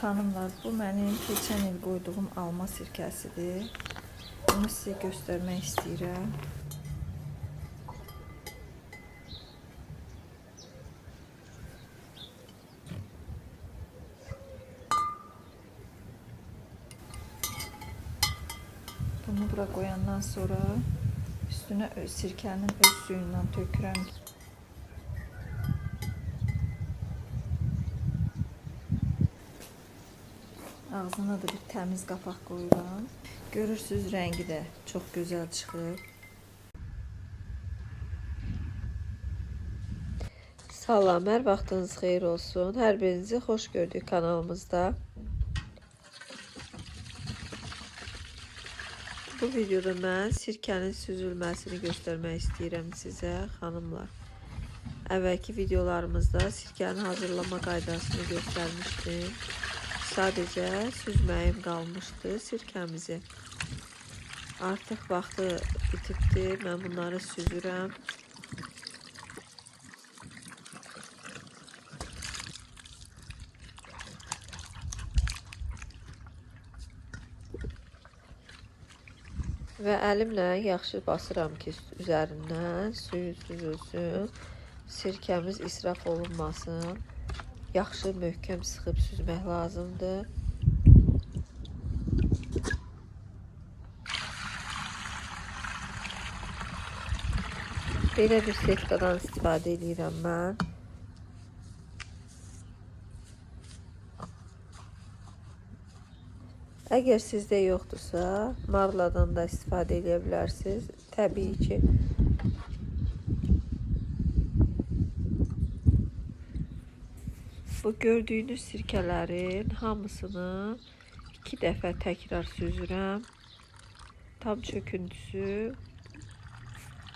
Xanımlar, bu mənim keçən il qoyduğum alma sirkəsidir. Bunu sizə göstərmək istəyirəm. Bunu bura qoyandan sonra üstünə sirkənin öz suyundan tökürəm. Ağzına da bir təmiz qapaq qoyuram. Görürsünüz, rəngi də çox gözəl çıxıb. Salam, hər vaxtınız xeyir olsun. Hər birinizi xoş gördük kanalımızda. Bu videoda mən sirkənin süzülməsini göstərmək istəyirəm sizə, xanımlar. Əvvəlki videolarımızda sirkənin hazırlama qaydasını göstərmişdim. Sadəcə süzməyim qalmışdı sirkəmizi. Artıq vaxtı bitibdi. Mən bunları süzürəm. Və əlimlə yaxşı basıram ki, üzərindən suyu süzülsün. Sirkəmiz israf olunmasın. Yaxşı möhkəm sıxıb süzmək lazımdır. Belə bir setkadan istifadə edirəm mən. Əgər sizdə yoxdursa, marladan da istifadə edə bilərsiniz. Təbii ki. Bu gördüyünüz sirkələrin hamısını 2 dəfə təkrar süzürəm. Tam çöküntüsü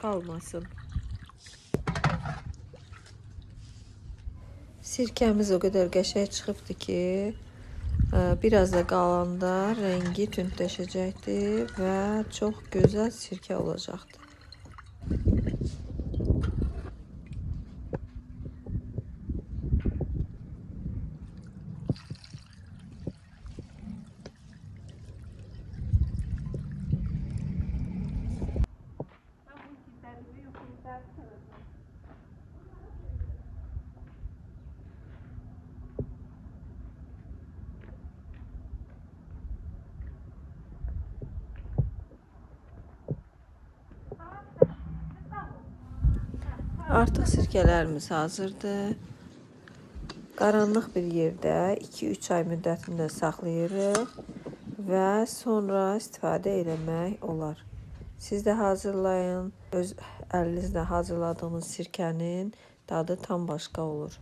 qalmasın. Sirkəmiz o qədər qəşəng çıxıbdı ki, biraz da qalanda rəngi tündləşəcəkdi və çox gözəl sirkə olacaqdı. Artıq sirkələrimiz hazırdır. Qaranlıq bir yerdə 2-3 ay müddətində saxlayırıq və sonra istifadə eləmək olar. Siz də hazırlayın. Öz əlinizlə hazırladığınız sirkənin dadı tam başqa olur.